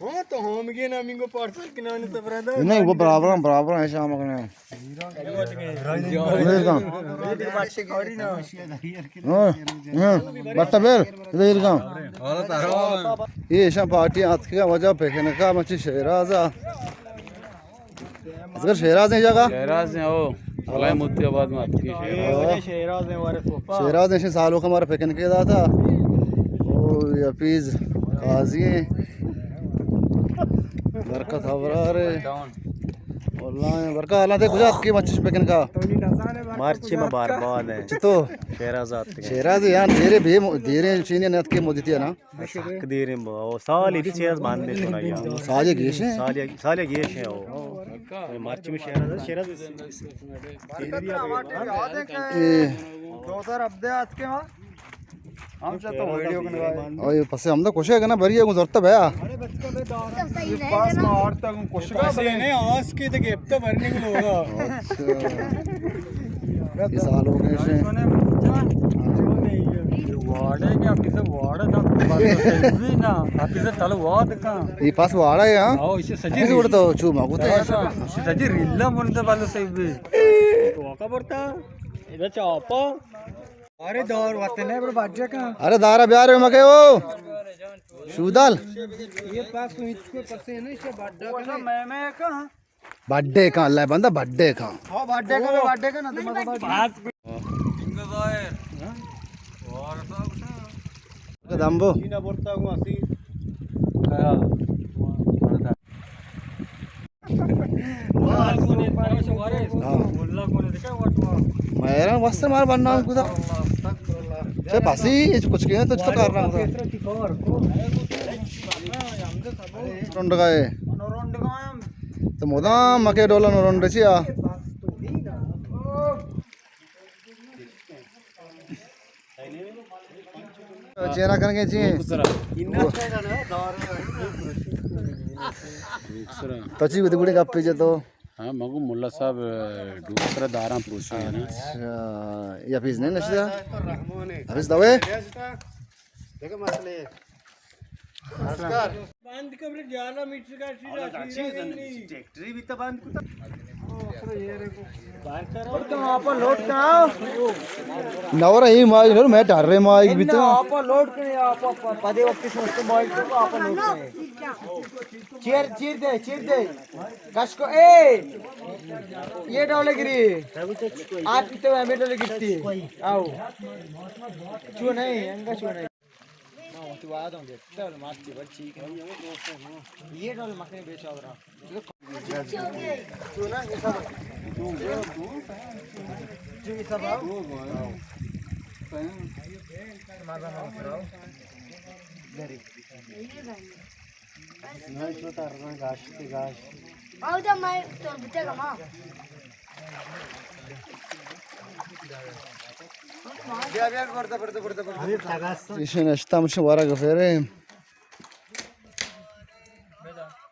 ہاں، تو ہوم گے نا، مینگو پارسل کنانی سفرہ دا۔ نہیں، وہ برابر ہیں، برابر ہیں، شام کو نہیں۔ ویلکم۔ ہاں، ہاں، بٹا بیل، ویلکم۔ یہ شام پارٹی آتکگا وجہ پکنکا مچی شیرازا۔ اصغر شیراز ہیں جگہ؟ شیراز ہیں، او۔ اللہ موتی آباد میں آتکی شیراز۔ او۔ شیراز ہیں، وارث وفا۔ شیراز ہیں، سالوں کا ہمارا پکنک داتا۔ او، یہ حفیظ قاضی ہیں۔ برکت ابرار ہے۔ اللہ ہیں۔ برکت، اللہ تے کجا آتکی مچش پکنکا؟ مرچی میں بار بار ہے۔ چتو؟ شیراز آتکی۔ شیراز یار، دیرے بے م-، دیرے چینے نت کے مدتی ہے نا؟ سک دیریں با، او سالے دی شیراز باندے شونا یا۔ سالے گیش ہیں؟ سالے، سالے گیش ہیں او۔ مرچی میں شیراز، شیراز۔ اے۔ دو ہزار ہبدہ آتکے ہاں۔ ہم چاہتا ویڈیو کنگا۔ او، یہ پسے ہم تو کشے کنا بری ہے، گزرتا بیا۔ یہ پاس میں آڑتا گوں کشگا۔ پسے نہیں، آس کے تو گپتا بھرنے کو ہوگا۔ اچھا۔ یہ سال ہو گئے سے۔ یہ واڑے کیا، کسے واڑے تھا؟ بھی نا، کسے تلوار کا۔ یہ پاس واڑا ہے، ہاں؟ آؤ، اسے سجی ایسے اڑتا ہو، چو ماں کو تو ایسا۔ اسے سجی ریلا من تو بالو صحیح بھی۔ تو کا پڑتا؟ ادھر چاپا۔ ارے دار وطن ہے، بڑا بجے کا۔ ارے دارا بیارے مکے او۔ شودال۔ یہ پاس تو اس کو پسے نہیں، سے بڑا میں، میں کہاں؟ بڈے کاں، اللہ بندہ بڈے کاں۔ ہاں، بڈے کاں، بڈے کاں نا، تم کو بڈے۔ دمبو۔ ہاں۔ میرا واسطے مار بننا ہم کدا۔ چے پاسی، یہ کچھ کہیں تو چتو کر رہا ہوں۔ رنڈ گئے۔ تو مدام مکے ڈولا نو رنڈ چیا۔ چینا کنگے چی؟ تو چی گدی گڑی گپی جے تو؟ ہاں، مگو ملا صاحب، ڈوسرا داراں پروشی ہے نا۔ اچھا، یہ حفیظ نہیں نشتا؟ حفیظ دوے؟ بند کمرے جانا میٹر کا سیدھا سیدھا نہیں۔ ٹریکٹری بھی تو بند کتا۔ نورا ہی مائی نور، میں ڈر رہے مائی بھی تو۔ آپ لوڈ کرے، آپ پدے وقت سوچتے مائی تو آپ لوڈ کرے۔ چیر، چیر دے، چیر دے۔ کش کو، اے! یہ ڈولے گری۔ آپ کی تو ہمیں ڈولے گرتی۔ آؤ۔ چو نہیں، انگا چو نہیں۔ یہ ڈول مکھنے بیچا ہو رہا۔ نہیں، چھوٹا رہنا، گاش تے گاش۔ آؤ جا، میں تو بچے گا ماں۔ بیا، بیا، بڑھتا، بڑھتا، بڑھتا، بڑھتا۔ ایشی نشتا مشن ورگ فیرے۔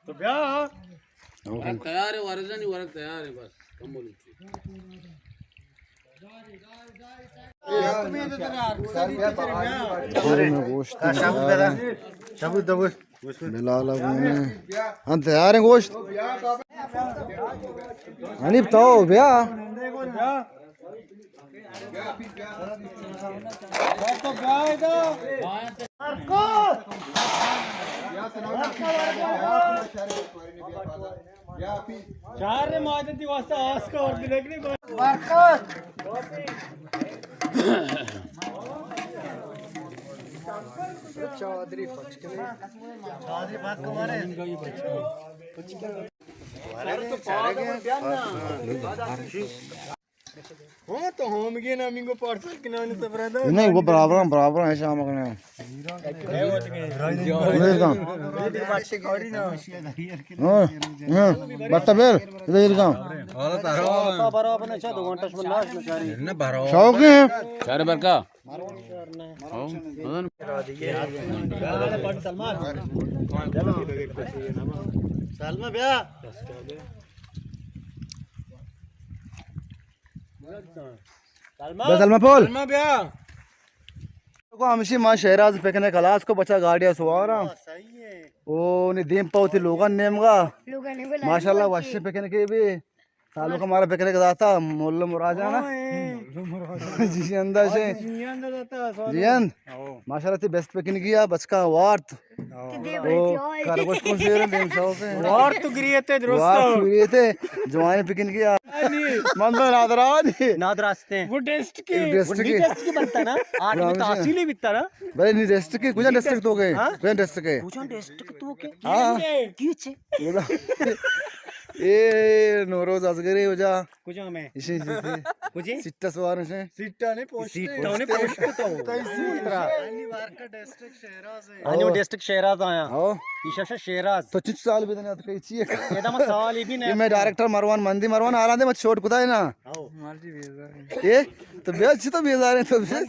تو بیا۔ ورگ تیار ہے، ورگ نہیں، ورگ تیار ہے، بس کم بولو۔ گوشت بلال ابو نے۔ ہاں، تیار ہیں گوشت۔ حنیف تو بیا۔ چار نے ماجد دی واسطہ آس کا اور دلک نہیں بس۔ برکت۔ چادری پچ کے۔ چادری بات کمارے۔ ہاں، تو ہوم گے نا، مینگو پارسل کنانی سفرہ دا۔ نہیں، وہ برابر ہیں، برابر ہیں، شام کو نہیں۔ ہاں، ہاں، بٹا بیل، ادھر کام۔ شوق ہے۔ چار برکا۔ سلمہ بیا۔ بس سلمہ پول۔ سلمہ بیا۔ ہمیشی ما شہراز پکنک خلاص کو، بچا گاڑی سوارا۔ او نی دیم پاوتی لوگان نیمگا۔ لوگان نیمگا ماشاءاللہ وشی پکنک بھی۔ سالوں کا ہمارا پکنک داتا مولا مراجانا۔ جی انداز ہے۔ جی اند۔ ماشاءاللہ تی بیسٹ پکنک کیا بچکا وارت۔ او کرگوش کن شیر دیم سو کے۔ وارت گریتے درست۔ وارت گریتے۔ جوانی پکنک کیا۔ من تو نادرا نہیں۔ نادرا ہستے ہیں۔ وہ ڈسٹ کے۔ ڈسٹ کے۔ ڈسٹ کے بنتا نا۔ آٹھ میں تحصیل ہی بنتا نا۔ بھائی نہیں ڈسٹ کے، کجا ڈسٹ تو گئے؟ ہاں؟ کجا ڈسٹ کے؟ کجا ڈسٹ تو کے؟ ہاں۔ کیچے؟ اے نوروز ازگرے ہو جا۔ کجا میں؟ اسے جیتے۔ کجے؟ سٹا سوار سے۔ سٹا نے پوچھتے۔ سٹا نے پوچھتے تو۔ تئی سی ترا۔ انی وارکا ڈسٹرکٹ شہراز ہے۔ انو ڈسٹرکٹ شہراز آیا۔ ہاں۔ ایشا شا شہراز۔ تو چچ سال بھی دنے ات کئی چیئے۔ یہ تو میں سال ہی بھی نہیں۔ یہ میں ڈائریکٹر مروان مندی، مروان حالات میں چھوٹ کتا ہے نا۔ ہاں۔ مال جی بیزار ہے۔ اے تو بیا چی تو بیزار ہے تو بیا۔